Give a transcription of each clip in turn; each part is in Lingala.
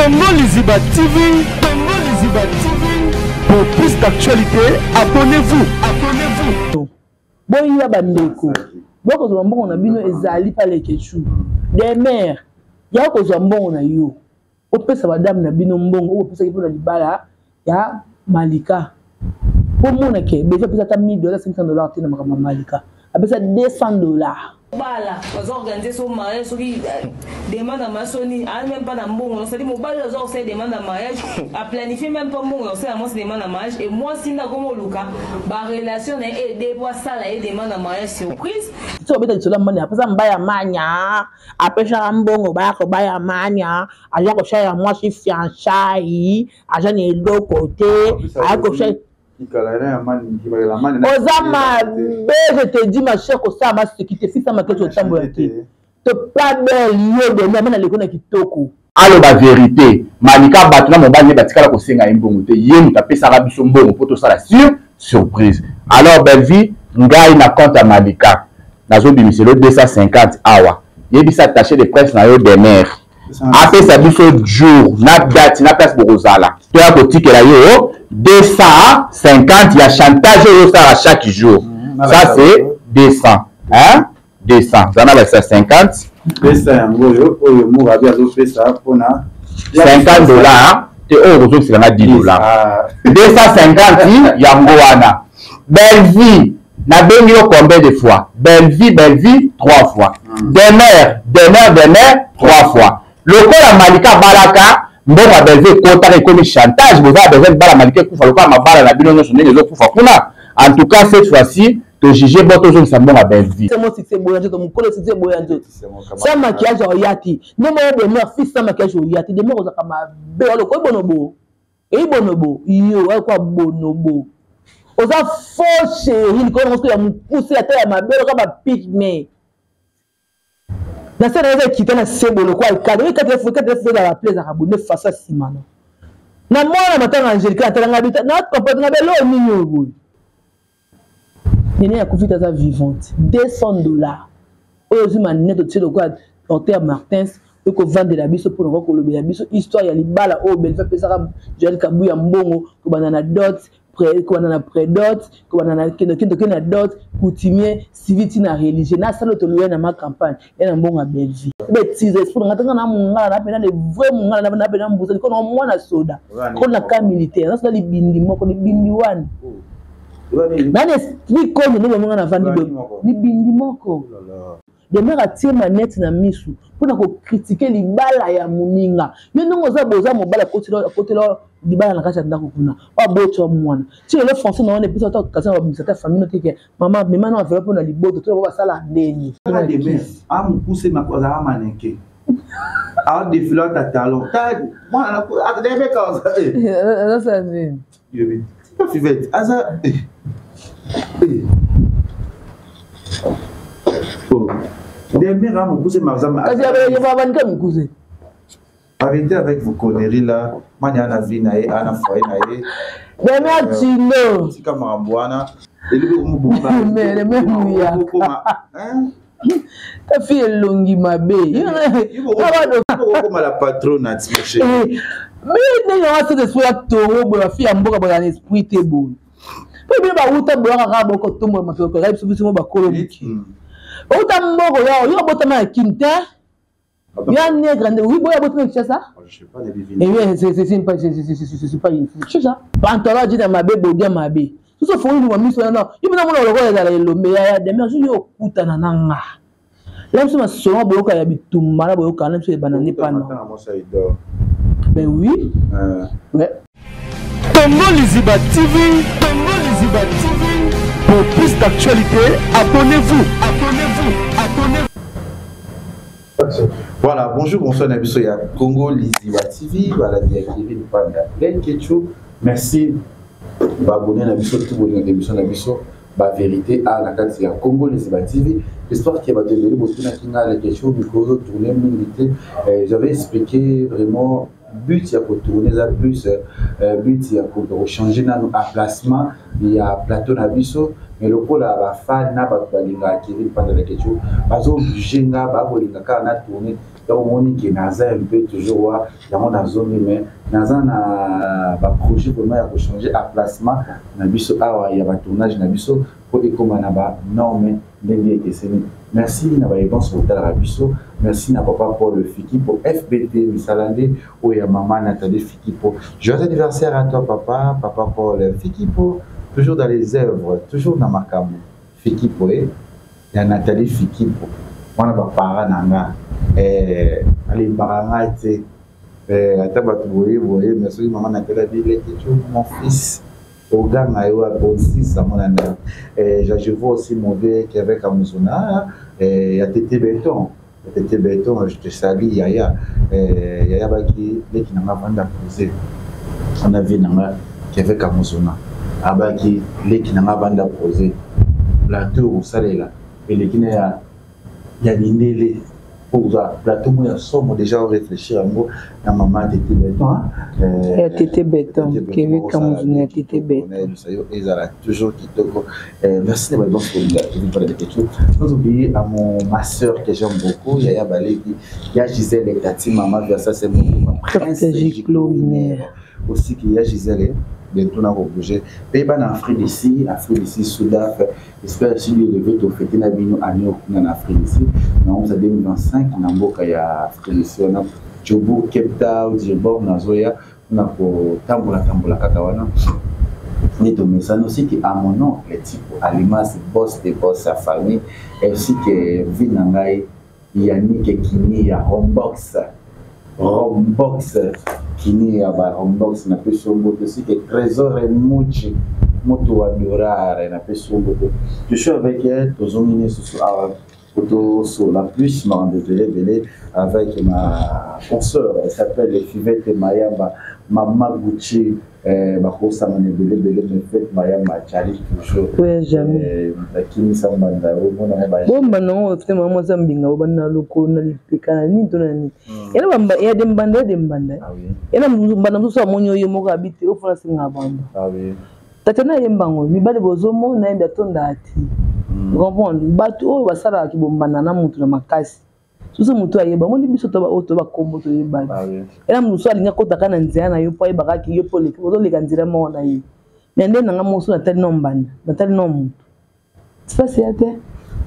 Congo Liziba TV, Congo Liziba TV. Pour plus d'actualités, abonnez-vous, abonnez-vous. Boya bandeko, bokozwa mbongo na bino ezali pa leketchou. Des mères, ya kozwa mbongo na yo. Opesa badame na bino mbongo oyo opesaki mpona libala ya Malika. Bomona ke Bellevue apesa ata 1000 dollars, 500 dollars te na makambo ya Malika. Apesa 200 dollars. Bala baza organiser so mariage soki demande ya mariage soni aza même pas na mbongo, c'est-à-dire mobali aza kosala demande ya mariage, a planifie même pas mbongo ya kosala mwasi demande ya mariage, et mwasi nde akoma oluka ba relation na ye aide po asala ye demande ya mariage surprise. Soki obeta lisolo ya mania, apesa mbaya mania, apesaka mbongo baya kobaya mania, aza kosala mwasi fiançailles, aza na eloko te, aya kosala oza mabe. Je te dis, ma chère, kosala maseki te, fisa maketi otambola te, to pas belle yo demi amana leko na kitoko. Aloba verité, Malika bato na mobali nde batikala kosenga ye mbongo te, ye moto apesaka biso mbongo mpo tosala sur surprise. Alors Bellevue, ngai na compte ya Malika nazobimiselo 250 awa, yebisa attaché de presse na yo demer apesa biso jour na date na place bokozala, toya kotikela yo 250 ya chantage oyo osalaka chaque jour. Ça c'est 200, hein, 200 zana bakisa 50. Pesa yango oyo oyo Murabi azopesa mpona 50 dollars te, oyo kozongisela nga 10 dollars. 250 yango wana. Bellevue, nabengi yo combien de fois? Bellevue, Bellevue trois fois, demer, demer, demer trois fois. Lokola Malika abalaka, mbongo ya Bellevue ekotaka, ekomi chantage. Boza besoin libala Malika ekufa lokola mabala na bino nyonso ndenge ezokufa kuna. En tout cas, cette fois-ci tojuge bo tozongisa mbongo ya Bellevue. Mo succès boya nzoto, mokolo succès boya nzoto sans maquillage oya te. Nde moko demer fils sans maquillage oya te. Demer ozalaka mabe, oloko bonobo, eyi bonobo yo ayokwa bonobo, oza faux chéri likolo nango soki ya mokuse ata ya mabe oloka bapigme na se na eza ekita na sebo lokwa ekade oyo ekate ekate ezalaka ple ezalaka bonde faso ya nsima na na mwana matanga Angélika atalanga bita na comprendre nga belo nini oyo boye. Nene akufi te, aza vivante. 200 dollars oyo ozwi manete otie lokola Docteur Martins, ekovandela biso mpona kwa kolobela biso histoire ya libala oyo Bellevue apesaka Joel Kabuya mbongo, kobanda na dot, kobanda na prédot, kobanda na kendo na dot coutumier, civil, ntina religieux nasala oyo toloya na ma campagne ya na mbongo ya Bellevue. Betiza esprit nanga tanga na mongala na pena le vrai mongala na pena mbusa liko na mwana soda ko na camp militaire na soda libindi moko libindi wana nani esprit konde nde bamonga na vandi boye libindi moko. Demer atie manete na misu mpona kocritiquer libala ya moninga. Yo ndenge oza boza mobali akotela libala na kati ya ndako kuna, oyo aboti wa mwana ti lelo, français na wana epesa ata kasi na babimisa ta famille noteke mama mema na enveloppe mpona liboto to basala ndeni. Amokuse azalaka maneke adefile ata talon. Azasala nini? Fivette aza Demer amokuse. Kasi banika mikuse. Arrêtez avec vos conneries là. Mani ana vie na ye, ana foyer na ye. Demer tino. Tika makambo wana. Demer muyaka tafi elongi mabe. Okoma la patronne. Mais ndenge wana cet esprit ya toro boye, bafi ya mboka bazala na esprit te boye, mpe bino bauta boyaka kaka bokotombola mapeko biso biso mo bakolo moke bauta mboko yao. Yo botama ya Kini te, ya nègre nde oui boya botama Kinshasa. C'est pas Kinshasa. Pantalon ajina mabe, bodia mabe, soso ofongoli luma miso wana, yo mpena mona lokola ezala elombe ya demer. Jour yo okutana na nga la biso masolo boyoka ya bitumba na boyoka na biso ebanda nde pana. Ben oui, ouais. Congo Liziba TV, Congo Liziba TV. Pour plus d'actualités, abonnez-vous, abonnez-vous, abonnez-vous. Voilà, bonjour, bonsoir, na biso ya Congo Liziba TV, voilà, ya Kevin Panda, Lenkechu. Merci, ba abonné na biso, tout bonne émission na biso, ba vérité à la kati ya Congo Liziba TV. J'espère qu'il y a des botunaki nga la question micro tourner mingi te. J'avais expliqué vraiment but ya kotourner eza plus but ya kochanger nano emplacement ya plateau na biso, mais lokola bafan na bato balingaka Kevin Panda na Kechu bazoobliger nga, bakolinga kaka na tourner. Donc omoni ke naza un peu toujours wa yango nazongi, mais naza na baprojet vraiment ya kochanger emplacement na biso awa ya batournage na biso mpo ekóma na banorme ndenge ekeseni. Merci na baevanse kotalaka biso. Merci na papa Paul Fikipo, FBT misala nde oyo ya mama Nathalie Fikipo. Joyeux anniversaire à toi papa, papa Paul Fikipo, toujours dans les œuvres, toujours na makambo Fikipo e ya Nathalie Fikipo wana. Bapara na nga alembaka nga te, ata bato boye boye, mais soki mama Nathalie abileki mon fils, oganga yo osisa mona na. Je vois aussi mon vieux Kevin Kamuzuna, ya Tete Beton, ya Tete Beton, je te salue yaya. Yaya baki leki nanga vanda posé ana vie nanga. Kevin Kamuzuna abaki leki nanga vanda posé, plateau osalela eleki na ya mindele kozwa plateau moko ya somo. Déjà réfléchir yango na mama Tete Beton. Ya Tete Beton, Kevin Kamuzuna ya Tete Beton. Ezala toujours kitoko. Merci na babanse kolinga mpona Leketchou, sans oublier à mon ma sœur que j'aime beaucoup, Yaya Baleki, ya Gisèle Tati, mama Versace, ma prince aussi que ya Gisèle bientôt na kobouger mpe bana Afrique d'ici, Afrique d'ici, Sudaf. J'espère si Dieu le veut tofete na bino année okuna na Afrique d'ici na 11 2025 na mboka ya Afrique d'ici wana, Joburg, Cape Town, Durban. Nazoya mpona kotambola tambola kaka wana nde tomesana. Aussi que à mon oncle Tipo Alimas, boss de boss, sa famille, ainsi que vie na ngai Yannick Kini ya Rombox, Rombox Kini ya ba Rombox, napesi yo mbote. Aussi que Trésor Muchi, moto wa Dorare, napesi yo mbote. Je suis avec elle, tozongi lisusu awa tosola plus makambo ebele ebele avec ma consoeur, elle s'appelle Fivette Mayamba, Mama Gucci. Bakosangana ebele ebele, mais Fivette Mayamba ajali toujours. Ouais, jamais. Akimisa mbanda omonango. Bombanda ngo te, mama aza mbinga, obanda na lokolo na lipeka na nini to na nini. Yana ya de mbanda, ya de mbanda, yana mbanda mosusu amoni oyo moko abi te ofona singa banda. Tata na yembango mibali bozomona yembi atonda te, comprendre bato oyo basalaka kibombanda na mutu na makasi susu motu ayeba omoni biso to oyo to bakombo toyebani. Ena mosu alingi akotaka na nzela na yo mpo ayebaka yo mpo ozoleka nzela moko na ye. Mais nde nanga mosu natali no mbanda, natali no motu spasi ya te.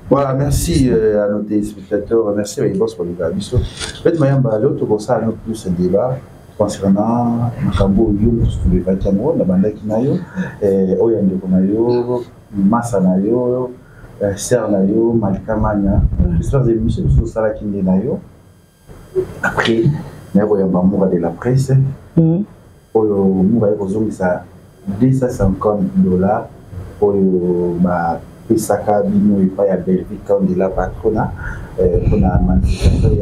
Voilà, merci à nos téléspectateurs, merci à Ibos pour le biso. Peut-être Mayamba, l'autre pour ça, nous plus un débat concernant makambo oyo mosusu tolevaki yango na bandaki na yo, oyo ya ndeko na yo, masa na yo, sœur na yo Malika Mania. J'espère émission mosusu osalaki nde na yo après naye koyamba Moura de la presse oyo Moura ye kozongisa 250 $ oyo bapesaka bino epai ya Belgique Kandela Patrona mpona manifestation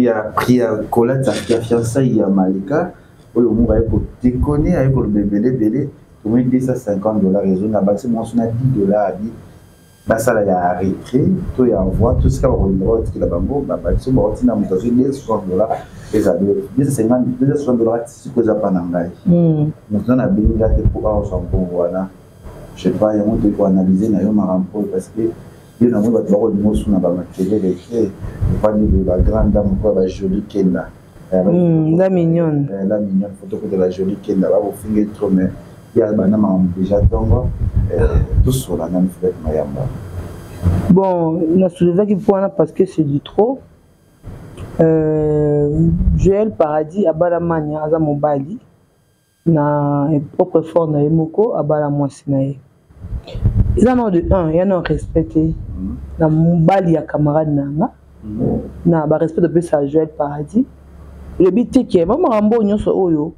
ya prix ya kolata ya fiançailles ya Malika. Oyo Moura aye kodekone, aye koloba ebele ebele. Tomoni 250 $ ezonga basi mwasi na 10 $ abi basala ya retrait to ya envoi to sika bakolinga baotikela bango babiso baotina moto azwi 260 $, ezali 250, 260 $. Siko eza mpa na ngai, moto nana abengi nga te mpo aozwa mbongo wana. Je sais pas, yango toyei koanalyse na yo makambo oyo, parce que yo nango bato bakolinga osuna bamakelele te. Ofandi boye, bagrande dame moko ya bajoli kenda. La mignonne. La mignonne, faut tokotela joli kenda, bakofinga trop, mais ya bana makambo déjà ntongo tosola nani Fivette Mayamba. Bon, nasoulevaki mpo wana parce que c'est du trop. Joël Paradis abala Mania, aza mobali na propre effort na ye moko abala mwasi na ye. Eza nano de un ya na respect te na mobali ya camarade na nga na barespect topesa Joël Paradis. Elobi te ke bamakambo oyo nyonso oyo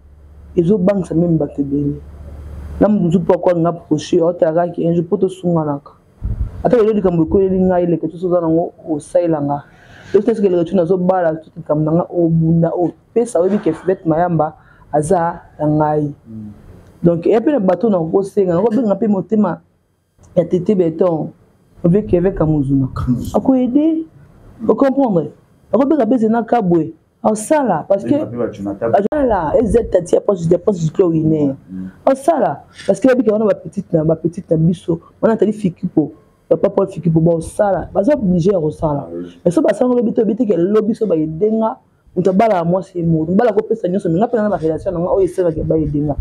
ezobangisa meme bato ebele na moto mosusu mpo akwanga approche aotalakaki un jour mpo tosunganaka. Ata lelo likambo ekweleli ngai, eleke toso oza nango osalelanga soki eleke tu nazobala likambo na nga obunda opesa oyebi ke Fivette Mayamba aza ya ngai. Donc eya mpe na bato na kosenga nakobenga mpe motema ya Tete Beton avec évêque Amuzuna akoaider, ocomprendre, akobenga mpe Zena Kabwe osala parce que ala ez tati ya poche du clowiner osala parce que babika wana bapetite na bapetite na biso wana tali Fikipo. Papa Paul Fikipo baosala, baza obligé ya kosala. Mais so basala lobi to biteke lobi so bayedenga moto abalaka mwasi ye moko, mobali akopesa nyonso, mais nga mpe na ba relation na nga oyo esalaka bayedenga.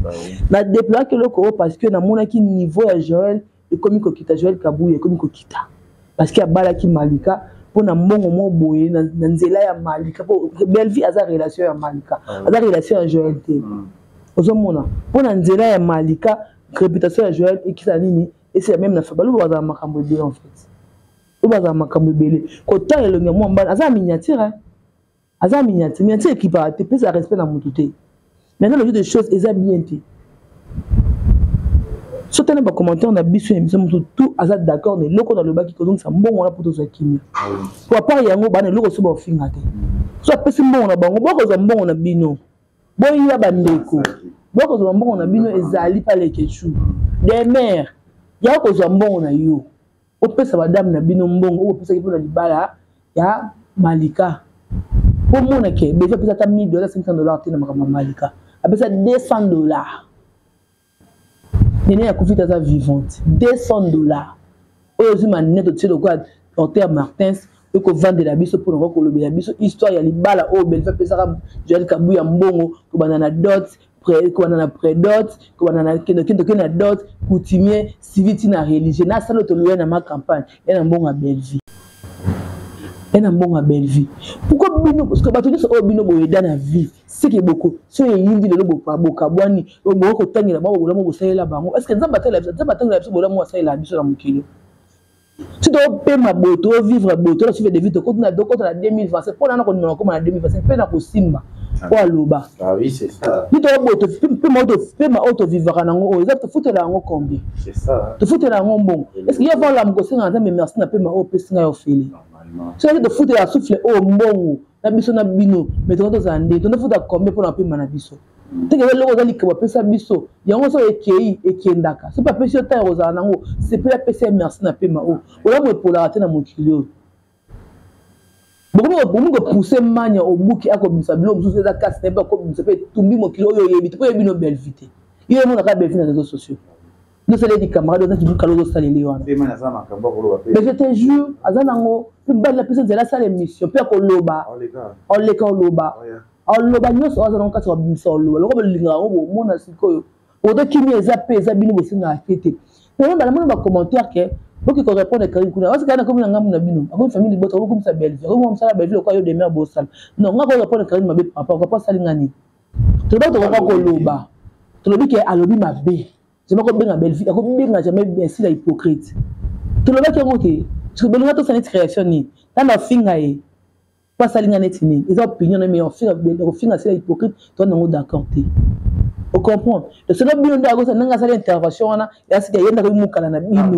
Na déployaki eloko oyo parce que namonaki niveau ya Joël ekomi kokita, Joël Kabuya ekomi kokita parce que abalaki Malika mpo na mbongo moko boye na nzela ya Malika, mpo Bellevue aza relation ya Malika, aza relation ya Joël te. Ozomona mpo na nzela ya Malika réputation ya Joël ekisa nini esila même na baluba bazala makambo ebele en fait, oyo bazala makambo ebele kotala elongi ya mwa mbala aza miniature, aza miniature, miniature ekipaka te, pesa respect na motu te. Maintenant le jeu de choses eza bien te. So tala bacommentaire na biso ya émission, motu tout aza d'accord na eloko nalobaki kozongisa mbongo wana mpo tozwa kimia. Po apart yango bana eloko so baofinga te, so apesi mbongo na bango, bokozwa mbongo na bino, boya bandeko, bokozwa mbongo na bino. Ezali pa Lekechu des mères ya kozwa mbongo na yo, opesa badame na bino mbongo oyo opesaki mpona libala ya Malika. Po mona ke Bellevue apesa ata 1000 dollars, 500 dollars te na makambo ya Malika, apesa 200 dollars. Nene akufi te, aza vivante. 200 dollars oyo ozwi manete otie lokola Porter Martins, ekovandela biso mpona kolobela biso histoire ya libala oyo Bellevue apesaka Joel Kabuya mbongo, kobanda na dot, kobanda na prédot, kobanda na kendokende na dot coutumier, civil, ntina religieux. Nasala oyo toloya na ma campagne ya na mbongo ya Bellevue, ya na mbongo ya Bellevue. Pourquoi bino? Parce que bato nyonso oyo bino boyeda na vie, seke boko so eyindi lelo bokabwani, bokoki kotangela bango bolamu bosalela bango. Est ce que Nzambe atangela biso bolamu asalela biso na mokili? Si topema boye, tovivre boye, tona suive de vie, tokota na 2025 mpo nana kondima nakoma na 2025 mpe na kosimba po aloba ni toboye. Pema oyo tovivaka nango oyo eza, tofutela yango combien? Tofutela yango mbongo. Est ce que yo avant olamu kosenga Nzambe merci na pema oyo opesi ngai ofele? Soki tofutela souffle oyo mbongo na biso na bino, mais tonga tozala nde tondofuta combien mpona pema na biso? Teke eloko eza likambo apesa biso yango, so ekei ekendaka. Soki apesi yo ntango kozala nango, sepeli, apesi ye merci na pema oyo. Olamu epolaka te na mokili oyo. Bokomi kopousse mania obuki, akobimisa biloko mosusu eza kasi na ye mpe akobimisa mpe etumbi mokili oyo oyebi te, mpo oyebi no Bellevue te. Yo omonaka Bellevue na réseaux sociaux, ndosaleli camarade oza kibukala, ozosaleli wana. Mais je te jure, aza nango mpe mobali napesa nzela asala émission mpe akoloba, oleka oloba, oloba nyonso aza nango kati, babimisa oloba loko bolingaka yango. Bomona sikoyo oto kimia eza mpe eza bino bosengaka te te. Namoni bacommentaire ke boki korépondre Karine kuna parce que nakomi na ngambu na bino, akomi famille libota, okomisa Bellevue, akomi mosala Bellevue lokola yo demer bosala. Non, nga korépondre Karine mabe papa papa asali nga nini? Toloba, tokoka koloba, tolobi ke alobi mabe, jamais kobenga Bellevue, akobenga jamais Sila hypocrite. Tolobaki yango te. Belinga tosala neti création nini? Ntango afinga ye po asali nga neti nini? Eza opinion na mais kofinga Sila hypocrite, to nango d'accord te. Ocomprendre? Soki bino nde akosa ndenge asali intervention wana ya sika, ye ndako mokala na bino ndenge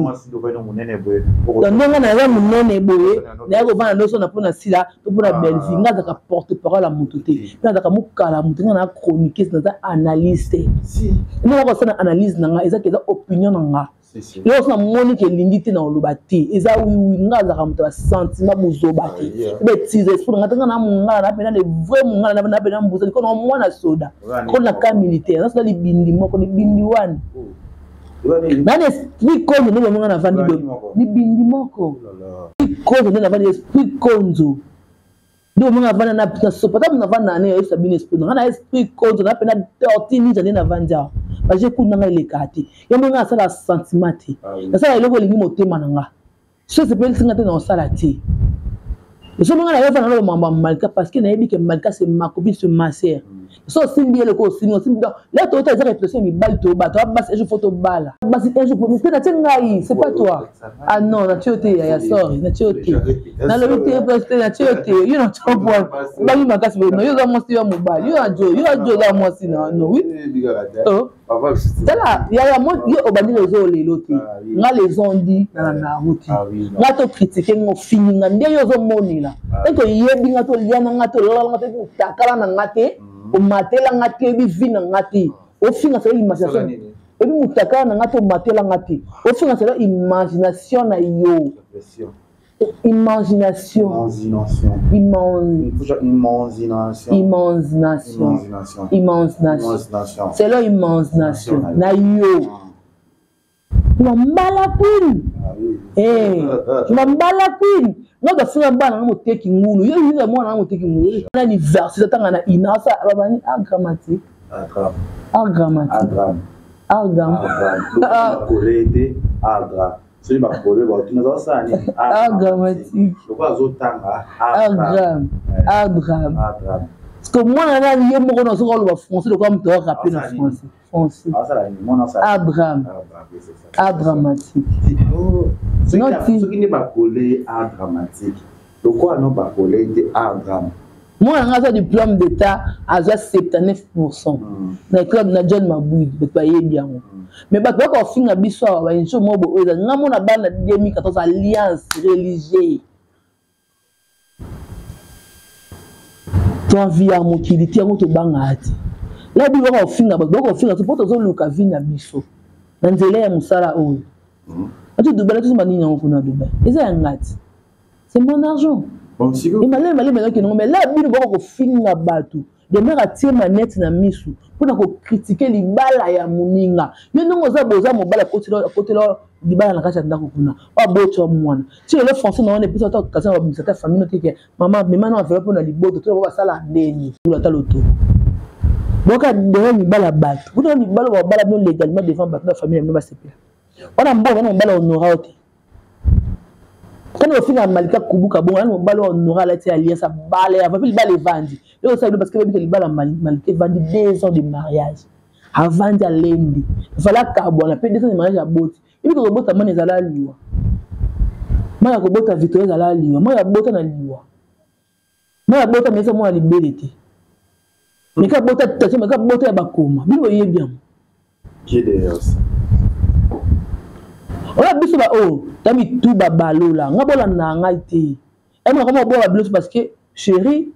naza monene boye, naye kovanda nyonso na mpona Sila to mpona Bellevue. Nga azalaka porte parole ya motu te, mpe nazalaka mokala motu. Nga na chroniqueuse, naza analyste. Ndenge nakosala analyse na nga, ezaki eza opinion na nga. Eloko so namoni ke elingi te na koloba te, eza wiwi. Nga azalaka moto ya basentiment bozoba te, betize esprit na nga te. Nga na mongala na pena le vrai mongala na pena mbusa liko na mwana soda ko na camp militaire, na soda libindi moko libindi wani nani esprit konzo nde bomonga navandi boye libindi moko konzo nde navandi esprit konzo nde bomonga navanda na sopa ta navanda na ne oyebisa bino esprit na nga na esprit konzo na pena torti ninja nde navandi awa baje kuna nga eleka te. Yo ndenge asala sentiment te, nasala eloko elingi motema na nga. So esepelisi nga te, na osala te. Soki nga nayoka na loba mambo ya Malika, parce que nayebi ke Malika c'est ma copine, c'est ma sœur. So osimbi ye loko osimbi, osimbi. Donc là toyota eza réputation ya mibali to bato basi. Un jour faut tobala basi, un jour mpe natie ngai, c'est pas toi. Ah non, natie yo te yaya, sorry, natie yo te, nalobi te te, natie yo te. Yo na topwa bangi makasi boye, yo oza mwasi, yo mobali, yo ajo, yo ajo oza mwasi na no oui. Tala yaya, yo obandi lezo lelo te, nga les ondi na nango te. Nga to critique nga, ofingi nga nde yo ozomonela eke oyebi nga, tolia na nga, tolala nga te, otakala na nga te, omatela nga te, oyebi vi na nga te, ofinga sala imagination. Oyebi motakala na nga te, omatela nga te, ofinga sala imagination na yo, imagination, imagination, imagination, imagination, selon imagination na yo, mbala kwini. Eh, mambala queen nga bafinga bana nga moteki ngulu yo yinga mwana nga moteki ngulu na université atanga na ina asa babani art grammatique, art grammatique, art gram Soki bakole batuna azosala nini? Art grammatique, lokola azotanga art gram, art gram. Parce que mwana na ye moko na soki aloba français lokola moto arape na français, français art gram, art dramatique. Soki nde bakole art dramatique, lokola no bakole te art drame. Mwana nga aza diplôme d'état, azwa 79 % na club na John Mabwidi. Bato bayebi yango, mais bato baka kofinga biso awa. Baémission moko boye oyo eza nga mona bana 2014, alliance religieuse, toenvie ya mokili te. Yango tobangaka te. La bible, baka kofinga bato, baka kofinga mpo tozoluka vie na biso na nzela ya mosala oyo. Ati Dubai, natozomba nini yango kuna Dubai? Eza ya nga ti, c'est mon argent. Emalemi malemi ezaki nango. Mais la bino baka kofinga bato, Demeure atie manete na misu mpona kocritiquer libala ya moninga. Yo ndenge oza, boza mobali akotela libala na kati ya ndako kuna, oyo aboti wa mwana ti lelo, français na wana epesa ata kasi na babimisa ta famille noteke mama mema na enveloppe mpona liboto to basala ndeni ata loto boka derrière mibala bato kuna. Mibala babala bino légalement devant bato na famille na bino, basepela wana mbongo wana. Mobala honora yo te kani ofinga Malika kubuka bongo wana. Mobali oyo honora alati alliance, abala ya vapi, libala evandi. Yo osala bino parce que babika libala Malika evandi, 2 ans de mariage avandi, alendi fala kabwana mpe 2 ans de mariage aboti. Ebi kobota mwana ezala liwa, mwana kobota Victoria ezala liwa, mwana abota na liwa, mwana abota mesa mwana libele te. Meka bota tation, meka bota ya bakoma, bino boyebi yango. Oyo biso ba oyo ta mitu babalola nga bolanda ngai te. Emona koma obola biloko parce que chéri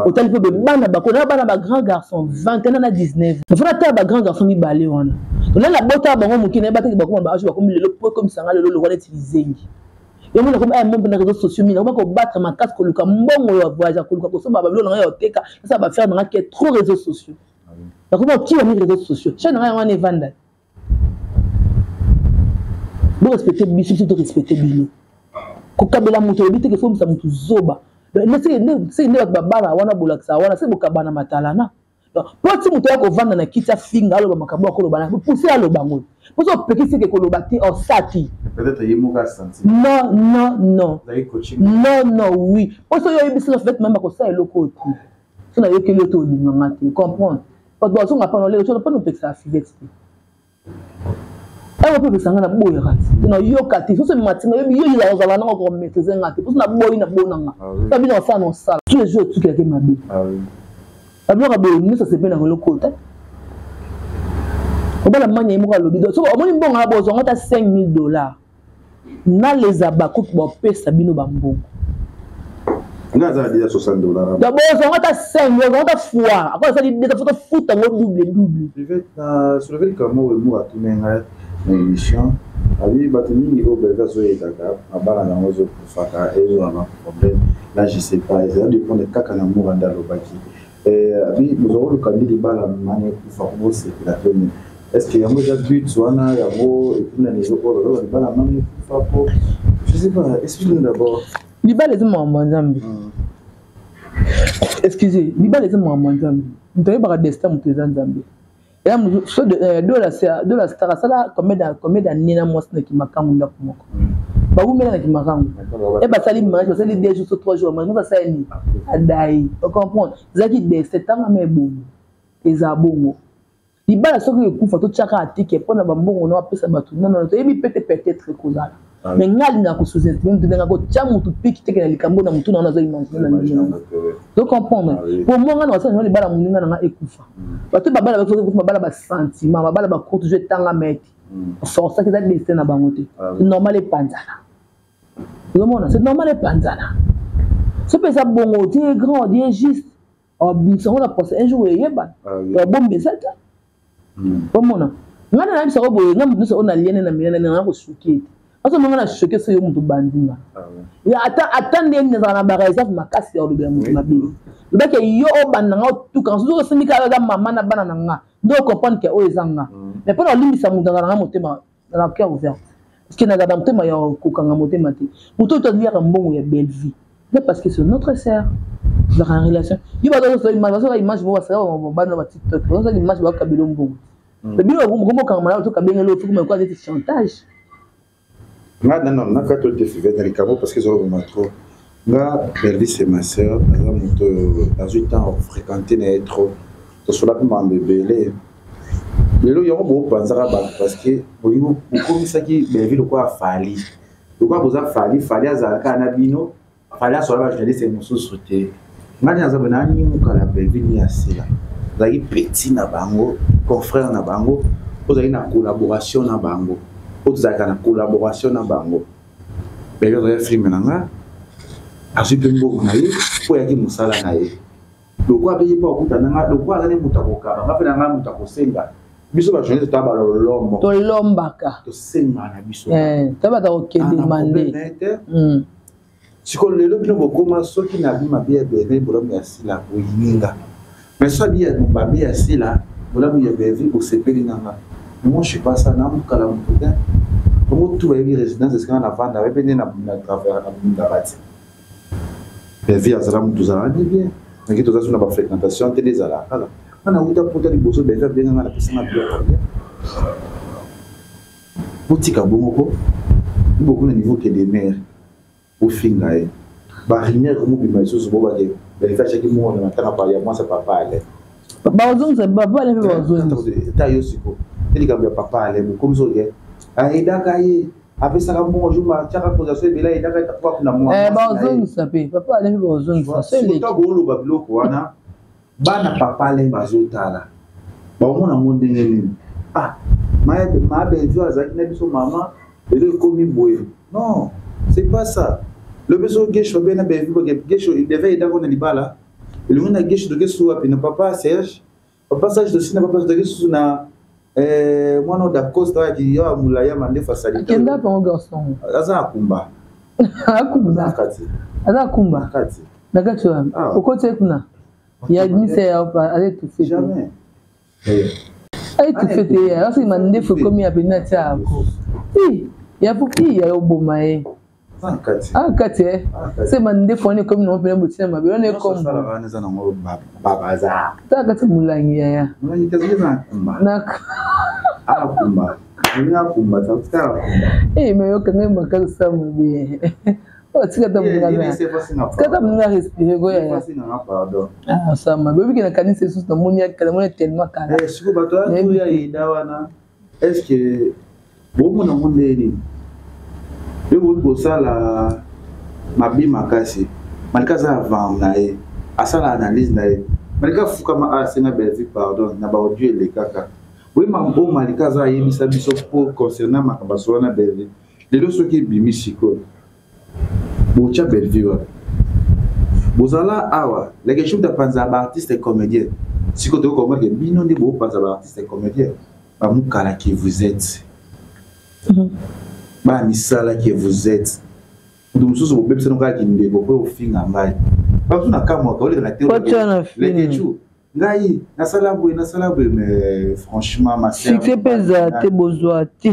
otali mpe bana bako na bana bagrand garçon 21 na 19, ofana tala bagrand garçon mibale wana olali nabota bango moke nayeba teke bakoma baage bakomi lelo po ekomisanga lelo lokwa neti lizengi. Yango nakomi aya mombe na réseaux sociaux mingi, nakoma kobattre makasi, koluka mbongo ya voyage, koluka kosomba babiloko na ngai ya koteka, nasala baaffaire na ngai ke trop réseaux sociaux. Nakoma kokiwa mingi réseaux sociaux, chaîne na ngai yango wana evanda. Borespecte biso, biso torespecte bino. Kokabela moto olobi teke fomisa moto zoba seke nde bato babala wana bolakisa wana se bokabana matalana mpo ti moto ya kovanda na kiti afinga, aloba makambo akoloba na pousse, aloba ngo mpo so opekisi eke koloba te, osa te. Non, non, non, non, non, oui, mpo so yo oyebisi nga fait meme akosala eloko oyo te, so nayokeli yo te, olinganga te, comprendre. Bato bazonga mpana lelo so mpona opekisaka Fivete te, awa mpe opekisa nga na boyaka te, nayoka te. Soso matinga yobi yo ozala nanga komaîtrise nga te, mposo naboyi na bonanga sa bino osala na osala tous les jours otukelaki mabe. Babiloko boye nyonso asepeli na eloko te. Obala manya ye moko alobi soki omoni mbongo na bozwanga ata 5000 $ na les abakuki bapesa bino bambongo. Nga aza na déjà 60 $. Donc bozwanga ata 5, bozwanga ata fois akola asali déjà fo tofuta yango double double. Na soulevé likambo oyo Emour atuni ngai na émission, abi bato mingi oyo Belvi azoyedaka mabala nango ezokufaka, ezozala na problème. Là, je sais pas, eza dépendre kaka na Moura nde alobaki abi bozwa koluka nde libala mani ekufa po bosepela to nini? Est ce que yango eza but wana yango ekuna lelo oyo baloba libala mani ekufa po, je sais pas, explique nous d'abord. Libala eza makambo ya Nzambe. Excusez, libala eza makambo ya Nzambe. Moto ayebaka destin moto eza Nzambe. Dola Star asala combien d'année na mwasi na Kimakangu, ndako moko bawumela na Kimakangu e basali mariage, basali 2 jours to 3 jours mariage, basali nini, adai. Ocomprendre, ezalaki destin. Ntango ama ebongo eza bongo. Libala soki ekufa, totiaka atike mpona bambongo na apesa bato nano toyebi pe te, peut-être kozala. Mais nga alingaka kosous-estime mutu, ndenge kotia mutu piki teke na likambo na mutu na wana azoimagine na ndenge nango. Ozo comprendre, po mo nga na basala libala moninga na nga ekufa, bato babala babala basentiment, babala bacourt toujours etanga mete forçaki, eza destin na bango te. C'est normal epanzana, ozomona, c'est normal epanzana. So mpe eza bongo. Dieu est grand, Dieu est juste. Abimisa ngo na posa un jour eyebana, abomba eza te. Omona ngai na nayebisaka boye, ngai moto nyonso oyo naliene na milene nanga kosuki ete azomanga na choke. So yo moto bandinga ata ata ndenge nazala na bareserve makasi ya kolobela moto mabe, lobaki yo obanda nga otuka soki osimbi kaka eza mama na bana na nga nde ocomprendre ke oyo eza nga. Mais mpona olimbisa moto, azala nga motema na cœur ouverte. Parce que nazalaka motema ya kokanga motema te. Moto oyo aliaka mbongo ya Bellevue, eza parce que c'est notre sœur, tozalaka na relation. Yo bazosala image, bazosala image moko, basala bana ba TikTok, bazosala image, bakabela mbongo. Mais bino bokomokanga malamu, tokabengeli oyo fokoma ekoa neti chantage. Nga nano nakati oyo te, Fivete, na likambo, parce que ezolobama trop. Nga, Bellevue c'est ma sœur, aza moto oyo nazwi temps fréquente na ye trop, tosola mpe makambo ebele. Lelo yango bopanzaka bato parce que bolingi bokomisaki Bellevue lokola Fally, lokola boza Fally. Fally azalaka na bino, Fally asola bajournaliste mosusu te. Nga nde naza boye, nani mokala Bellevue ni asila, azalaki petit na bango, confrère na bango, ozalaki na collaboration na bango, oyo tozalaka na collaboration na bango. Bellevue azalaki filme na nga, azwi mpe mbongo na ye mpo eyaki mosala na ye. Lokola mpe ye mpo akuta na nga, lokola aza nde moto akokaba nga mpe na nga moto akosenga. Biso bajournaliste toya balolombo, tolombaka, tosengaka na biso. Toyebaka kokedemande. Te, sikoyo lelo bino bokoma soki na bi mabe ya Bellevue, bolamu ya Sila, boyininga. Mais so abi ya mabe ya Sila, bolamu ya Bellevue, bosepeli na nga. Moi, je suis pas ça, na mokala moto te. Bango tu bayebi résidence esika nga na vanda, bayebi nde na travers na bundaka ti Bellevue azala moto, ozalaka nde bien naki, toza so na bafréquentation te nde ezalaka kala. Nga nauta pota liboso, Bellevue abenganga, napesanga biloko ya botika bongo ko bokomi na niveau ke de mare bofinga ye, barumeur komobima lisusu, bobake Bellevue atiaki mbongo na matanga pa ya mwasi ya papa Ale. Bazongisa papa Ale mpe bazongisa. Ta yo siko te, likambo ya papa Ale, bokomi soki ayedaka ye, apesaka mbongo jour atiaka posation ebele, ayedaka kuna mwa bazongisa mpe papa Ale mpe bazongisa. Sikoyo booloba biloko wana, bana papa Ale bazotala, baomona yango ndenge nini? Ah, ma Bellevue azalaki na biso mama, lelo ekomi boye. Non, c'est pas ça. Lobi so Gesho abe na Bellevue, Gesho devait edako na libala elongi na Gesho, toke su wapi? Na papa Serge, papa Serge tosi na papa, toke susu na mwana oyo Dacosta oyo ya molai ya mandefu asali. Akenda pango garçon. Aza na kumba. Akumba. Kati. Aza akumba. Kati. Na kati wana. Okoti ye kuna ya mise ya aza étouffé. Jamais. Aétouffé te, ya soki mandefu ekomi ya peni atia yako ya pupi ya oboma ye kati se mandefu wana ekomi nango pena botina mabe wana ekomitala kati molangi yaya. Me yoka ngai makasi osala mabe, tika ta moninga respire ko yaya, osala mabe. Obiki na kanisa lisusu, namoni namoni tellement kala. Sikoyo bato ya yeda wana, est ce que bomona yango ndenge nini? Mpe boyi kosala mabe makasi. Malika aza avant na ye, asala analyse na ye. Malika afukama, asenga Bellevue pardon na baaudio elekaka. Boye makambo oyo Malika aza ayebisa biso po concernant makambo asola na Bellevue, lelo soki ebimi sikoyo, botya Bellevue wapi? Bozala awa leke shoot apanza baartiste comédien. Sikoyo tokoki comprendre ke bino nde bopanza baartiste comédien, bamukala que vous êtes, bana misala que vous êtes. Moto mosusu bobebisa no kaka kindeko mpo ofinga ngai. Bamosusu na kamwaka oleka na telekecu, ngai nasala boye, nasala boye, mais franchement, ma sœur, succès mpe ezala te, bozwa te.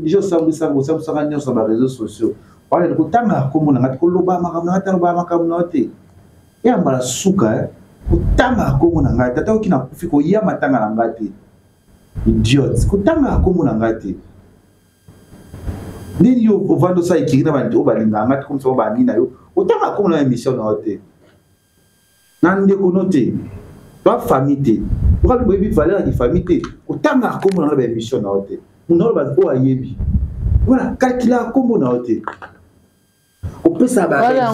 Déjà osambwisaka, osambwisaka nyonso na baréseaux sociaux wana, kotanga nkombo na ngai te, koloba makambo na ngai te, aloba makambo na yo te. Ya mbala suka, kotanga nkombo na ngai, tata oki nakufi, koya matanga na ngai te. Idiote, kotanga nkombo na ngai te. Nini yo ovandi osala ekiri na bantu oyo balingaka ngai te, komisa banini na yo, otanga nkombo na émission na yo te, na ndeko no te, ba famille te. Okabi boyebi valeur ya famille te. Kotanga nkombo na ngai na baémission na yo te. Moto aloba oyo ayebi voilà, calcula nkombo na yo te, kopesa. Kotanga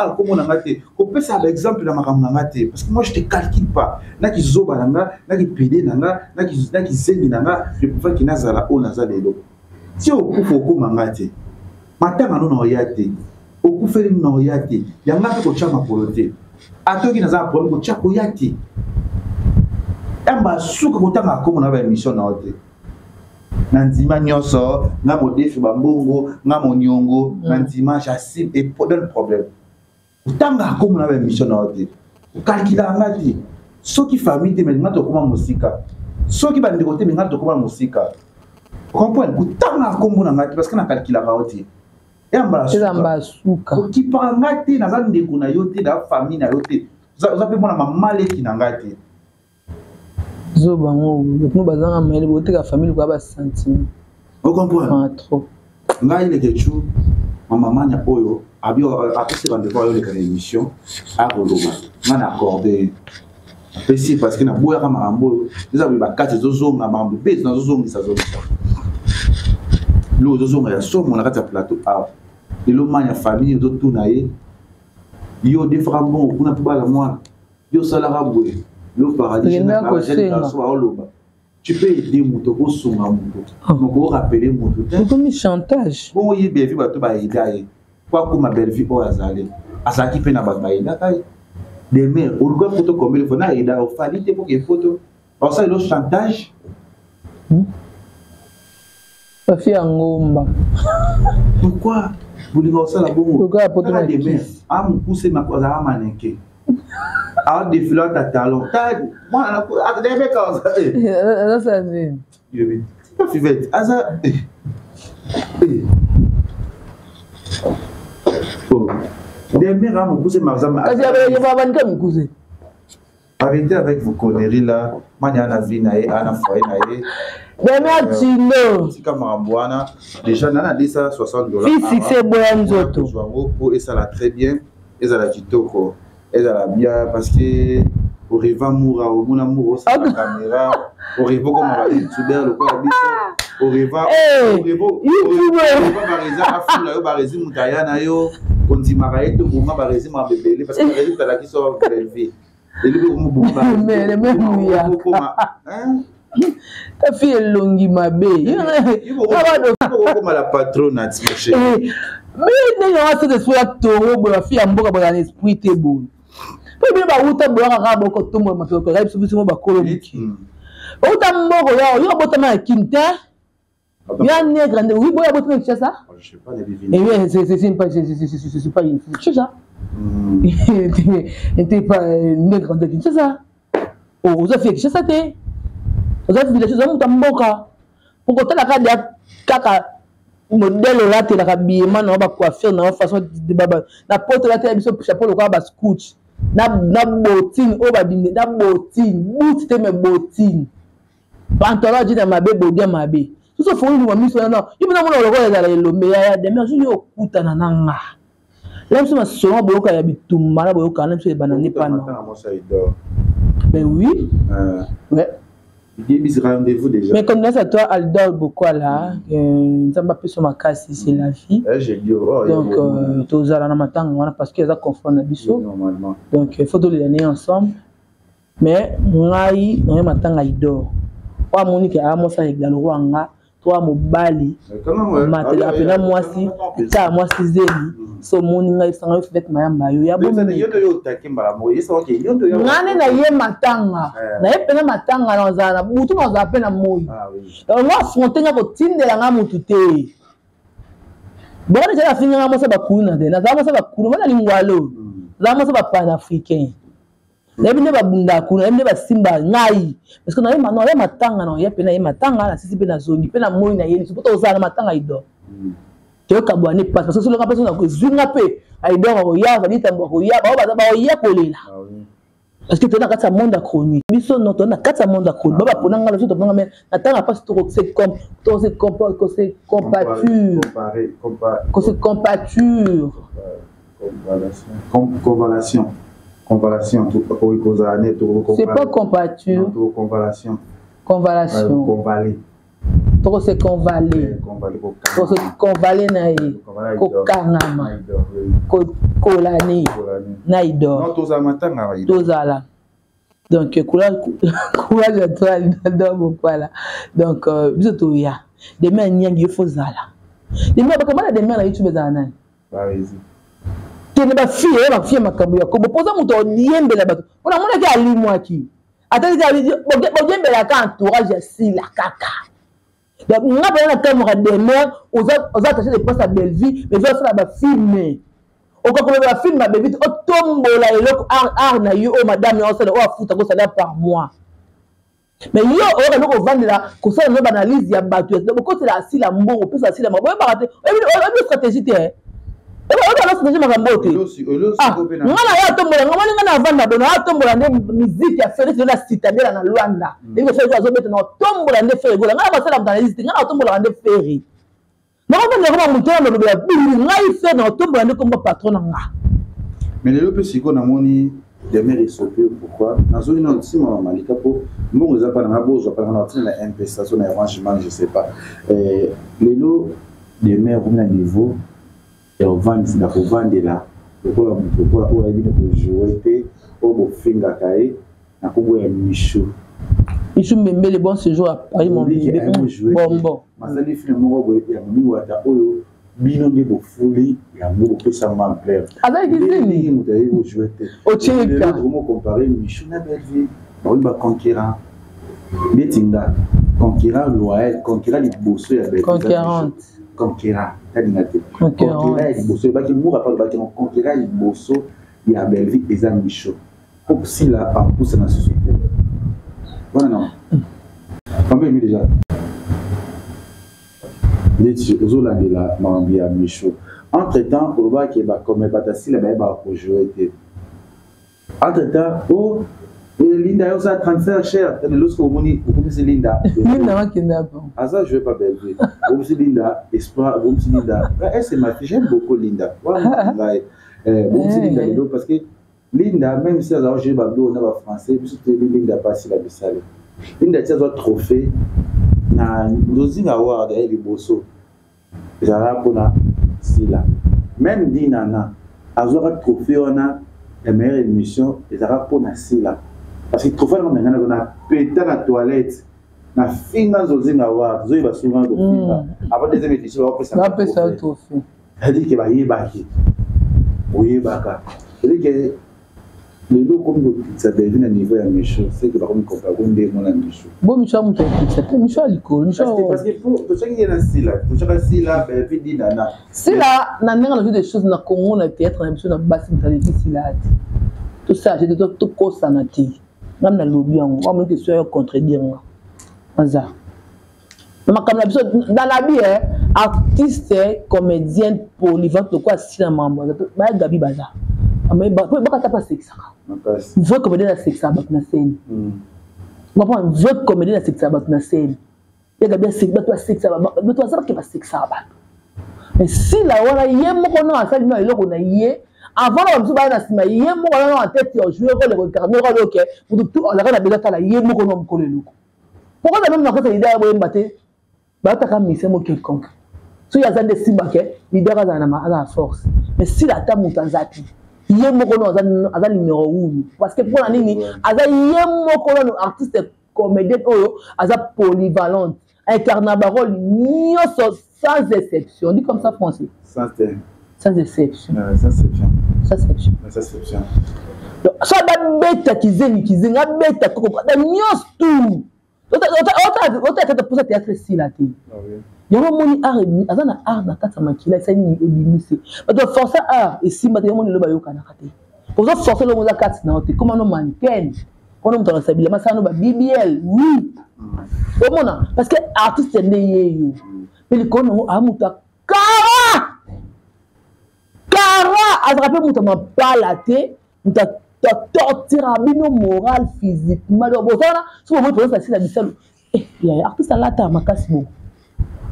nkombo na ngai te, kopesa baexemple na makambo na ngai te, parce que moi, je te calcule pas. Nakizoba na nga, nakipede na nga, nakizengi na nga, je préfère ki nazala oyo naza lelo. Ti okufa, okóma nga te, matanga no na oya te, okufeli na oya te, yanga mpe kotya makolo te. Atoki naza na problème, kotya koya te. Yamba suka, kotanga nkombo na baémission na yo te. Na ndima nyonso, nga modefi bambongo, nga moniongo na ndima, j'assume et donne problème. Kotanga nkombo na baémission na yo te, okalkulaka nga te. Soki famille te, mais nga tokóma mosika. Soki bandeko te, minga tokoma mosika. Comprendre? Kotanga nkombo na ngai te parce que nakalkulaka yo te. Eza mbala suka. Okipaka ngai te, naza ndeko na yo te, na famille na yo te. Oza mpe mwana mama leki na ngai te. Zoba ngo, bato bazanga mayele, boteka famille lokola ba sentiment. Ocomprendre? Trop. Ngai Leketchou, mama mania oyo abi apesi rendez-vous ayoleka na émission akoloba ngai na accorde apesi parce que naboyaka makambo oyo eza boye bakati ezozonga makambo mpe nazozongisa zongisa biloko ezozonga ya somo na kati ya plateau awa. Lelo mania famille ezotuna ye, yo odefaka mbongo kuna mpo bala mwana, yo osalaka boye, yo paradis aoloba. Tu peux aider moto, okosunga moto, moko orapele moto te. Ekomi chantage. Bongo ye Bellevue, bato baeda ye po akóma Bellevue oyo azali, azalaki mpe na bato bayedaka ye. Demer oluka poto combien de fois na aida ofali te mpo ke poto osala elo chantage. Bafi ya ngomba. Pourquoi bolinga osala bongo? Lokola poto na Demer amokuse, azalaka maneke, adefile ata talon mwana adebeka. Azasala nini? Fivette aza Demer amokuse. Kasi banika mikuse. Arrêtez avec vos conneries là. Mania na vie na ye, ana foyer na ye. Demer Tino. Tika makambo wana. Déjà nana 260 $. Fi succès boya nzoto. Yango po esala très bien, ezala kitoko, ezala bien parce que oreva mura omona mura osala caméra, oreva okoma ba youtubeur lokola biso, oreva oreva barezi afula yo, barezi moto aya na yo kondimaka ye te, oboma barezi makambo ebele parce que barezi talaki so Bellevue elobi okomoboma. Tafi elongi mabe. Okoma la patronne. Mais ndenge wana cet esprit ya toro boye, bafi ya mboka bazala na esprit te boye, mpo bino bauta boyaka kaka bokotombola mapeko biso, biso mo bakolo moke bauta mboko yao. Yo obotama na Kini te, ya nègre nde. Oui, boya botama Kinshasa. Et oui, c'est pas c'est pas Kinshasa, n'était pas nègre de Kinshasa. Oza fi ya Kinshasa te, oza village, oza moto ya mboka. Pokotala kaka kaka modèle olatelaka biyema na yo, bacoiffure na yo, façon na poto olatela biso chapeau lokola bascout na bottine oyo babinde na bottine boot te, mais bottine, pantalon aji na mabe, bodi ya mabe. Soso ofongoli luma miso wana, yo mpena mona lokola ezala elombe ya Demer. Jour yo okutana na nga la biso masolo boyoka ya bitumba na boyoka na biso ebanda nde pana. Ben oui, ouais. Rendez-vous déjà. Mais condoléances à toi, Aldor Bokwala. Nzambe apesa makasi, c'est la vie. Oh, donc, tozala na matanga wana parce que eza confort na biso. Normalement. Donc, il faut tolela ne ensemble. Mais ngai, naye matanga Idor. Oyo amoni ke aya mwasi aregla lokwa nga to ya mobali matelaka mpena mwasi tia mwasi zeli. So omoni ngai esanga yo Fivete Mayamba yo ya nga nde na ye matanga na ye mpena matanga nazala na butu, nazala mpe na moi. Donc nga affronte nga kotindela nga mutu te. Bongo deja nafinga nga mwasi bakuluna te, nazala mwasi bakuluna bana lingwalo, nazala mwasi bapanafricain. Nayebi nde babundaka kuna, nayebi nde basimba ngai parce que naye ya matanga na ya mpe na ye matanga nasisi mpe nazongi mpe na moi na ye liso mpo tozala na matanga Idor toyokabwa ne pasi parce que soki mpe ezwi nga mpe Aidor akoya, Valitambo akoya, bao baza baoya kolela parce que toza na kati ya monde ya chronique. Biso no toza na kati ya monde ya chronique, ba bapona nga biso topona nga na ntango ya mpasi tokose compature, kose compature. Convalation, convalation, kozala ne. C'est pas compature. Convalation. Convalation. Convalé. Tokose convale, tokose convale na ye, kokangama, kolani na Idor. Tozala matanga. Tozala. Donc courage à toi, Idor Bokwala. Donc biso toya demain nyangi, yo fo zala demain bakamana demain na YouTube ezala nani tene bafille oyo bafille makambo ya kombo mpoza moto odiembela bato mpona monaki alimwaki ata bodiembelaka entourage ya Sila kaka. Donc nga mpena na kamwaka Demer oza attaché de presse ya Bellevue, mais osala bafilme, okakoloba bafilme ya Bellevue te, otombola eloko art na yo oyo madame ya osala oyo afuta kosala par mois. Mais yo oyoka nde kovandela kosala no baanalyse ya bato bokotela asila mbongo, opesa asila mbongo, boyebaka te, oyebi stratégie te, oyeba na stratégie makambo oyo te. Nga na yo atombola nga moni nga na avanda bono atombola nde miziki ya Felix na Citadela na Luanda, ndenge Ferre azobeta na otombola nde Ferre Gola. Nga na basala moto analyse te, nga na otombolaka nde Ferre. Nakofandela koma moto wana lobela bulu ngai fe na otombola nde kombo patron na nga. Mais lelo mpe sikoyo namoni demeure esopi yo, pourquoi nazongi na nsima ya Malika mpo mbongo eza mpa na nga, bozwa mpa na nga na otina na Mpesa so na Orange Money, je sais pas. Lelo demeure okomi na niveau ya kovandisa na kovandela lokola moto lokola oyo ayebi na kojoue te, oyo bofingaka ye na nkombo ya Michou. Michou Mbembele, bon séjour à Paris, mon bébé. Bonbon. Masali film moko boye ya Mami Wata oyo bino nde bofuli yango, bopesa ngo ampleur. Azali kizini. Moto ayebi kojoue te. Otieka. Tokomo comparer Michou na Bellevue, baoyi ba concurrent. Neti nga, concurrent loyal, concurrent liboso ya Bellevue. Concurrente. Concurrent, talinga te. Concurrent ya liboso, ebaki mura pa lobaki yango, concurrent ya liboso ya Bellevue eza Michou. Po Sila apusa na susu te. Wana non. Combien emi déjà? Neti ozolandela makambo ya Michou. Entre temps olobaki bakome bata Sila bayebaka kojoue te. Entre temps oh Linda yo oza transfert cher, lelo soki omoni okomisi Linda. Linda wakenda bon. Aza joué par Bellevue. Okomisi Linda espoir, okomisi Linda. Elle, c'est ma fille, j'aime beaucoup Linda. Wana ngai. Okomisi Linda lelo parce que Linda, même si azala jouer ba biloko na ba français, biso toyebi Linda pasi na bisale. Linda ti azwa trophée na Nzozinga Award ya liboso ezalaka mpona Sila. Même Dinana azwaka trophée wana ya meilleure émission ezalaka mpona Sila. Parce que trophée wana mengana na peta na toilette na finga Nzozinga Award, zoyeba sunga kofinga. Avant deuxième édition bapesa trophée. C'est-à-dire que bayebaki, oyebaka. C'est-à-dire que lelo okomi kokitisa Bellevue na niveau ya Michou, c'est que bakomi kompara ko nde mona Michou. Bo Michou amutu akitisa te, Michou ya likolo, Michou. Parce que faut totyaki ye na Sila, totyaka Sila, Bellevue, Dinana. Sila na ndenge na des choses na Congo na théâtre na biso na basi moto aleki Sila te. Tosala te, tokosana te. Nga nalobi yango, wa moki question ya contredire nga. Aza. Makambo na biso dans la vie, eh, artiste comédienne polyvalente lokola Sila, makambo baya Gabi baza bakata mpe asekisaka. Vrai comédien asekisaka bato na scène, comprendre? Vrai comédien asekisaka bato na scène. Ya Gabi bato asekisaka bato, baza bake basekisaka bato. Mais Sila wana ye moko no asali no eloko na ye avant na bamosusu baya na nsima, ye moko aza na tete ya jouer rôle, koincarne rôle. Oke motu tu azalaka na besoin tala ye moko no mokolo eloko. Pourquoi même na kota leader boyemba te, bataka mise mo quelconque soki aza nde simba ke leader azala na aza na force. Mais Sila ata moto aza te, ye moko no aza numéro 1. Parce que mpona nini? Aza ye moko nano artiste comédien oyo aza polyvalente, incarna barole nyonso sans exception. On dit comme ça français? Sans exception. Sans exception. Sans exception. Sans exception. Donc so babeta kizengi kizengi, abeta koko nyonso tout, otata mposa théâtre esila te. Yango omoni art aza na art na kati ya makila, esali nini ebimisi bato baforce art esimba te. Yango moni lelo bayokanaka te, ozo force elongo eza kati na yo te. Koma no mannequin wana moto akasa bilamba, asala no ba BBL, oui, omona, parce que artiste nde ye yo mpe likolo nango aa moto akara kara, azalaka mpe moto ya mapala te, moto atortira bino moral, physiquement. Donc boza wana soki bomoi présence asila bisalo yaya artiste alata makasi bongo,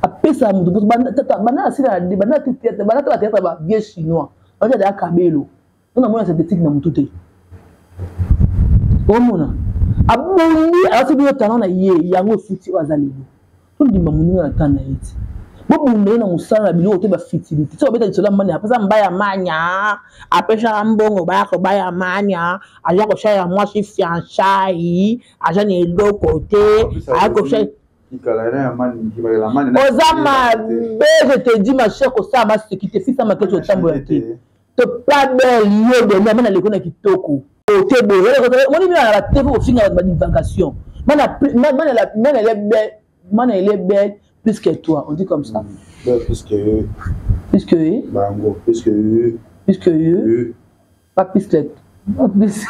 apesaka moto banda asila, banda te bateatre ba vieux chinois banda ya kabelo mpona mona synthétique na motu te. Omona abundi alati bino talent na ye, yango efuti oyo aza lelo. Tondima moninga na temps na ye ti bobunda ye na mosala na biloko te, bafitilité so babeta lisolo ya mania, apesa mbaya mania, apesaka mbongo baya kobaya mania, aza kosala mwasi fiançai, aza na eloko te, aya kosala. Oza mabe, je te dis, ma chère, kosala maseki te, fisa maketi otambola te, to pas belle yo deme amana leko na kitoko te boye. Omoni bino na batv kofinga bato, badivagation. Mana elle est belle, mana elle est belle plus que toi, on dit comme ça. Plus que eux. Plus que eux. Bango plus que eux. Plus que eux, pas plus que, pas plus.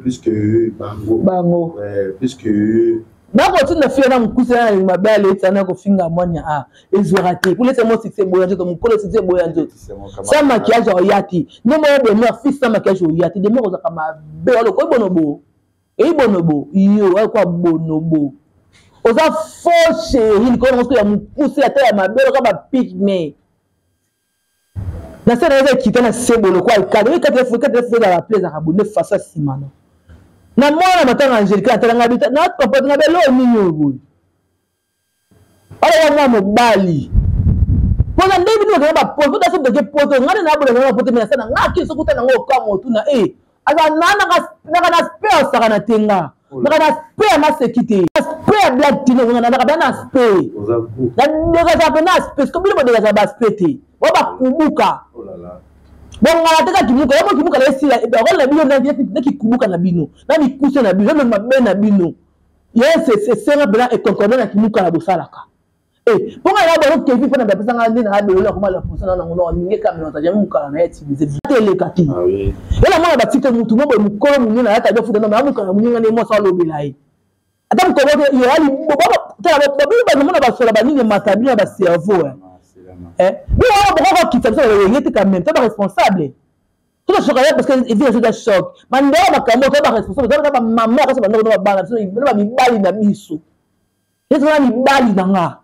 Plus que bango. Bango. Plus que nakotinda fille na mokuse na mabe aleti ana kofinga mwana a ezwaka te po leti mo succès eboya nzoto mokolo succès eboya nzoto sans maquillage oya te nde moko demeure fils sans maquillage oya te demeure ozalaka mabe oloko oyi bonobo eyi bonobo yo ayokwa bonobo oza faux chéri likolo nango soki ya mokuse ata ya mabe oloka bapigme na se na eza ekita na sebo lokola ekade oyo ekati efu ekati efu ezala ple ezalaka boye nde faso ya nsima no na mwana matanga angelica natala ngai bita na comprendre ngai beloo nini oyo boye wana mwa mobali mpona ndenge bino bakenda bapoto mpo dasi doke poto ngai nde nabola ngai poto me nasala ngai akili soki uta nango okamwa otuna e aza naka na spe asakana te nga naka na spe ya maseki te spe ya blague te naka bana na spe nadegazaka mpe na spe siko bino bodegazaka baspe te bo bakubuka bongala te kaka kimuka yango kimuka na esila role na bino na kikubuka na bino na mikuse na bino na mabe na bino ye esenga mpena econcorde na kimuka na bosalaka Eh, mpo ngai na bango kevi mpo na bapesa ngai nde na abeloli akoma la posa na nango na ninge kamera na jamais mukala na ye utiliser te eleka te ah yala mwana batike mutu mo boye mokolo monene ayaka jo futa na mukala moninga nde mwasi alobela ye ata mokolo te ye ali tala babili banamona basola banini emata bino ya bacerveau eh bino wana bokoka kokita biso ye te quand même to baresponsable to basoka ye parce que evi naso eza choc mandela makambo to baresponsable to bamama kasi bandoko na babana biso na bamibali na biso eza na mibali na nga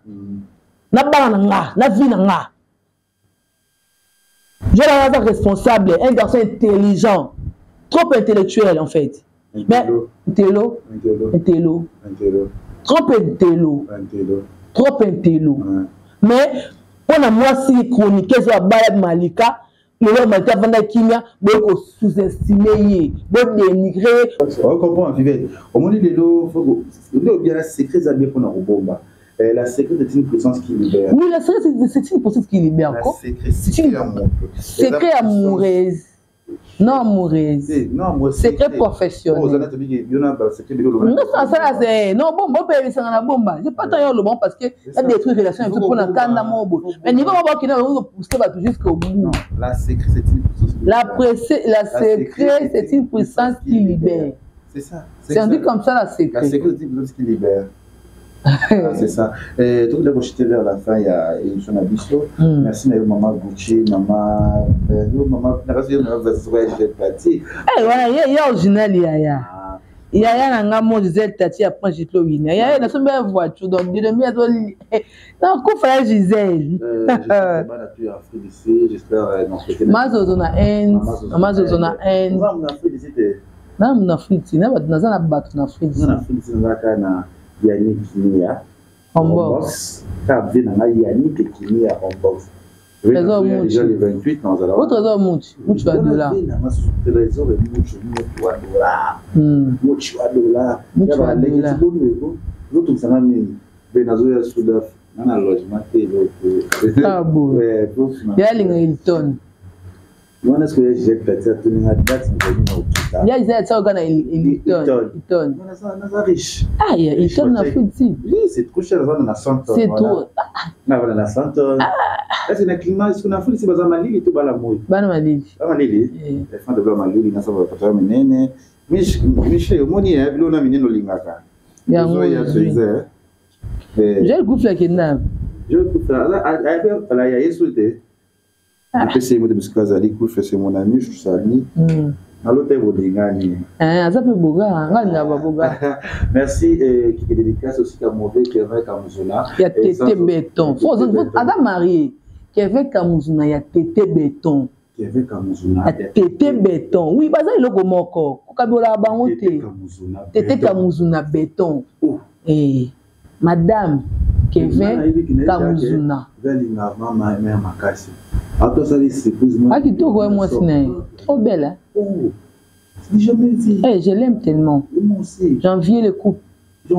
na bana na nga na vie na nga Jola aza responsable un garçon intelligent trop intellectuel en fait mais intello intello trop intello trop intello mais mpo na mwasi chroniqueuse oyo abala malika lelo malika avanda kimia boye ko sous-estime ye bodénigre ye. Ocomprendre Fivette omoni lelo nde obi la secret eza bien mpona kobomba eh, la secret c'est une puissance qui libère. Oui, la secret c'est une puissance qui libère. La secret, secret amoureux. Secret amoureuse. Non amoureuse. Eh, non amoureuse. Secret professionnel. Oh, ozana tobi yo na ba secret bilolo. Non, ça ça c'est non bon bon pe sanga na bomba. J'ai pas tant yo bon parce que ça détruit relation et tout pour na kanda mo bo. Mais niveau mo ba ki na ko pousser ba tout jusqu'au bout. Non, la secret c'est une puissance. La presse la secret c'est une puissance qui libère. C'est ça. C'est on dit comme ça la secret. La secret c'est une puissance qui libère. Ah, c'est ça. Et donc, d'abord, j'étais vers la fin, il y a émission à Bisso. Merci, maman Gucci, maman Ferro, maman. Eh, voilà, il y a original, il y a. yaya na nga mo gisele tati ya prince gitlo wina yaya nasombi ya voiture donc dinomi azo nakufa ya gisele mazozo na inde mazozo na inde na na afrique naza na bato na afrique Yannick Kinia Hombox. Kaka vie na ngai Yannick Kinia Hombox. Trésor Muchi. Le 28 nazala. O Trésor Muchi, Muchi wa dollar. Trésor Muchi, Muchi wa dollar. Muchi wa dollar. Muchi wa dollar. Zotokisanga mingi. Mpe nazoya Sudaf nga na logement te eloko. Ah bon. Ya linga Hilton. wana soki ya Gisèle Tati atuni nga date nazali na hôpital. Ya Gisèle Tati oka na Hilton. Hilton. Naza riche. Ah ya Hilton na Futi. Oui, c'est trop cher naza na 100 C'est trop. Na na 100 tonnes. Est-ce que na climat est-ce que na Futi baza malili to bala moi? Bana malili. Bana malili. Eh fin de bala malili na saba pata minene. Mich Michel omoni eh bilo na minene olingaka. Yango. Ya Gisèle. Joël Gouffle akenda. Joël Gouffle ala ya Yesu te. Napesi ye mbote bisika azali kufe c'est mon ami je salue. Nalota ye bolingani. Eh, aza mpe boga nga alingaka baboga. Merci eh, kike dédicace aussi ka mauvais Kevin Kamuzuna. Ya tete beton. Faut aza marié. Kevin Kamuzuna ya tete beton. Kevin Kamuzuna. Ya tete beton. Oui, baza eloko moko. Kokabolaka bango te. Tete Kamuzuna beton. Oh. Eh. Madame Kevin Kamuzuna. Alinga mama mère makasi. Atosali surprise moi. Ah kitoko ye mwasi na ye. Trop belle hein. Oh. C'est jamais dit. Eh, je l'aime tellement. Moi aussi. J'envie le couple.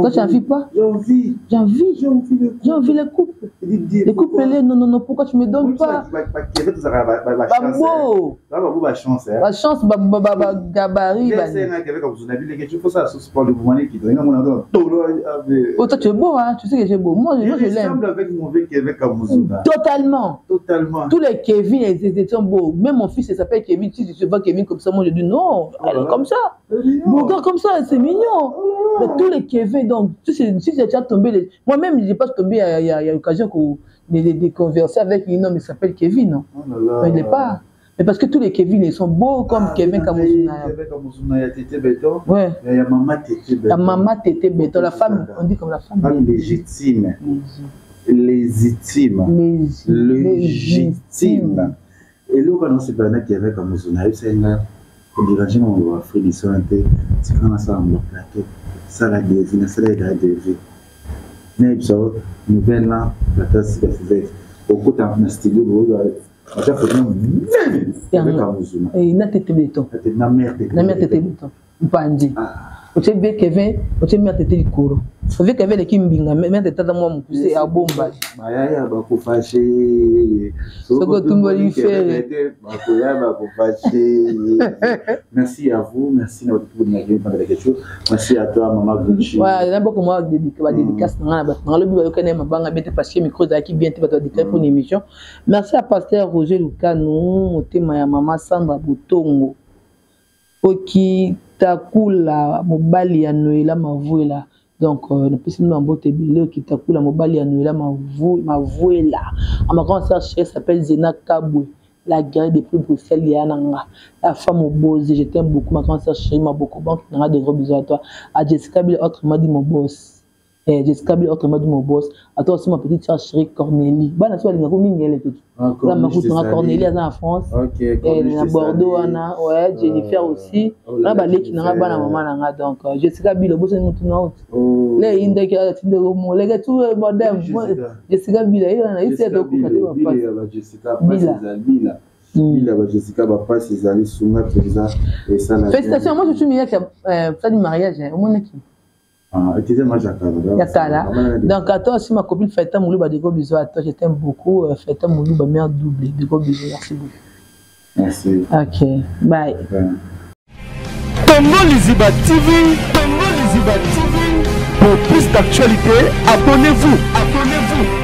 Toi, tu n'envies pas? J'ai envie. J'ai envie. J'ai envie le couple. J'ai envie le couple. Le couple, non, non, non, pourquoi tu me donnes pas? Babo. Ba chance. Ba chance, ba ba gabarit. Oh, toi, tu es beau, hein? Tu sais que j'ai beau. Moi, je l'aime. avec mon vieux Kevin Kamuzuna. Totalement. Totalement. Tous les Kevin, ils sont beaux. Même mon fils, il s'appelle Kevin. Si tu vois Kevin comme ça, moi, je dis non, elle est comme ça. Mon gars, comme ça, c'est mignon. Mais tous les Kevin, donc, si tu as déjà tombé, moi-même, je n'ai pas tombé, il y a l'occasion de converser avec un homme, il s'appelle Kevin, non? Oh là là. Il n'est pas. Mais parce que tous les Kevin, ils sont beaux comme Kevin Kamuzuna. Kevin Kamuzuna, il y a Tété Béton. Ouais. Il y a Maman Tété Béton. La Maman Tété Béton, la femme, on dit comme la femme. Femme légitime. Légitime. Légitime. Et là, quand on s'est parlé Kevin Kamuzuna, il s'est dit, on va faire des soins, c'est quand on a un plateau. Sala devi na sala eda devi na biso nouvelle là plateau sika fivete okota na studio boyo acha foto na Yango. Kamuzuna Eh, na Tété Béton. na mère Tété Na mère Tété Béton. Mpandi. Otie bien Kevin, otie mère Tété likolo. Otie Kevin eleki mbinga, mère Tété aza mwa mokuse abomba. bayaya bakofashe Soki otumboli fere. bakoya bakofashe. Merci à vous, merci na bato bolingaki mpanda quelque chose. Merci à toi, mama Gucci. Ouais, na boko mwa ba dédicace na nga na bato na nga lobi bayokani ya mabanga bien te parce que micro ezalaki bien te, bato badéclare mpona émission. Merci à pasteur Roger Lukanu, motema ya mama Sandra Botongo, Okitakula mobali ya Noela Mavuela. Donc napesi bino bambote ebele. Okitakula mobali ya Noela Mavuela, ma grande sœur chérie s'appelle Zena Kabwe, la guerre depuis Bruxelles, ya nanga la femme au boss, je t'aime beaucoup, ma grande sœur chérie Maboko Banque nanga, de gros bisous à toi, à Jessica Bill, autrement dit mon boss. Eh, Jessica Bill, autrement dit mon boss. À toi aussi, ma petite sœur chérie Cornélie, bana so balingako mingi ele tutu Encore la makuta nga Cornélie aza na France. Ok. Eh, na Bordeaux wana, ouais, Jennifer aussi, na baleki nanga, bana mama nanga. Donc Jessica Bill, obosani mutu na oti le yindaki atindeko moleke tu modem. Jessica Bill ye wana isi atokoka te bapasi. Jessica Bila. Bila. Bila ba Jessica, bapasi ezali sunga mpenza esala. Félicitations, moi je suis miyaki sali mariage omonaki Eteze match ya kala. Ya kala. Donc à toi aussi, ma copine Feta Moulouba, de gros bisous à toi, je t'aime beaucoup. Feta Moulouba, mère double, de gros bisous, merci beaucoup. Merci. Ok, bye. Ouais. Congo Liziba TV, Congo Liziba TV. Pour plus d'actualités, abonnez-vous, abonnez-vous.